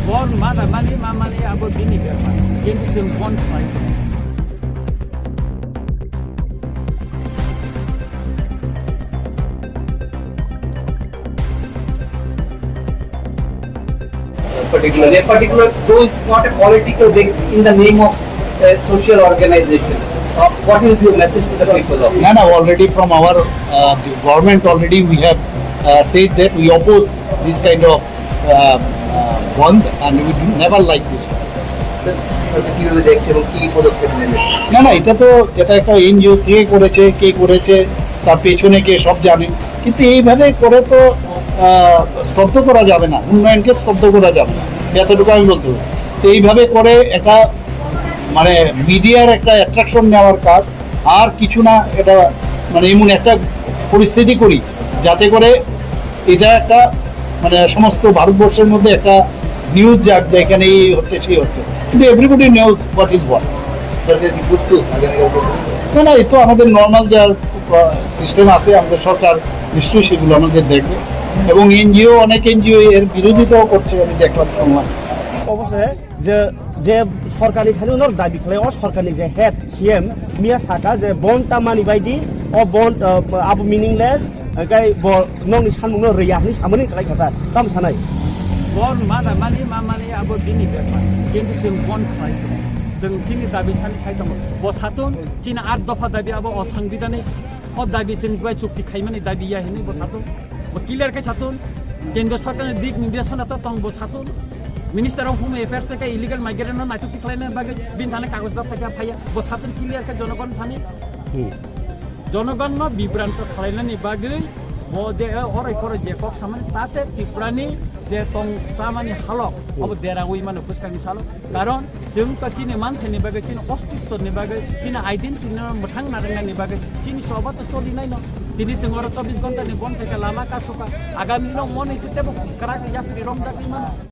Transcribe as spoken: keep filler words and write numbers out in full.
Bond mana mani ma mani abo bini bepar. Kintu chwng bond khlai tongo. Particular, a particular, though it's not a political thing, in the name of a social organization, uh, what will be your message to the people of? No, no, already from our, uh, government, already we have, uh, said that we oppose this kind of, uh, uh, bond and we do never like this one. Sir, এটা কিভাবে দেখছে এবং কি পদক্ষেপ নেবে? না, না, এটা তো, এটা একটা এনজিও থেকে করেছে, কে করেছে, তার পেছনে কে, সব জানে। কিন্তু এইভাবে করে তো, আহ, স্তব্ধ করা যাবে না, উন্নয়নকে স্তব্ধ করা যাবে না, এতটুকু আমি বলতে পারি। তো এইভাবে করে একটা, মানে, মিডিয়ার একটা অ্যাট্রাকশন নেওয়ার কাজ, আর কিছু না। এটা, মানে, এমন একটা পরিস্থিতি করি যাতে করে এটা একটা, মানে, সমস্ত ভারতবর্ষের মধ্যে একটা নিউজ যাক যে এখানে এই হচ্ছে, সেই হচ্ছে, কিন্তু everybody knows what is what। সরকার কি প্রস্তুত আগামীকাল পর্যন্ত? না, না, এই তো আমাদের নর্মাল যা, আহ, সিস্টেম আছে, আমাদের সরকার নিশ্চয়ই সেগুলো আমাদের দেখবে। এবং এনজিও, অনেক এনজিও এর বিরোধিতাও করছে, আমি দেখলাম, শুনলাম। অবশ্যই যে, যে সরকারি খালি ওনার দাবি খালি, ও সরকারি যে হেড সিএম মিয়া সাকা যে বন্ড তা মানি বায়দি, ও বন্ড, আহ, abo meaningless, hwnkhe bo nokni samungno rwya hwnwi samani kwlai kha ta, tamo sanai? Bond mana mani ma mani abo bini bepar, kintu chwng bond khlai tongo, chwng chini dabi sani khai tongo. Bo satun chini at dopha dabi abo osangbidanik, o dabi chwng bai chukti khaimani dabi ya hwnwi bo satun, bo clear khe satun, kendro sarkarni dik nirdeshona to tong bo satun, minister of home affairs theke illegal migrant no naituk khlaina bagwi bini thani kagoj da thake phaiya, bo satun clear khe jonogon thani. Hmm. Jonogonno bibranto khlainani bagwi bo je, eh, orai korai je kok samani, tate Tripurani je tong chamani halok, abo derawi mano bwskangni salo. Karon chwng to chini manthaini bagwi, chini ostitwni bagwi, chini identity no mwthang narwknani bagwi, chini soba to solinaino. Tini chwng oro chobbish ghonta ni bon thai khe lama kasoka. Agami no moni chitebo kwrak yapri romjagwi mano.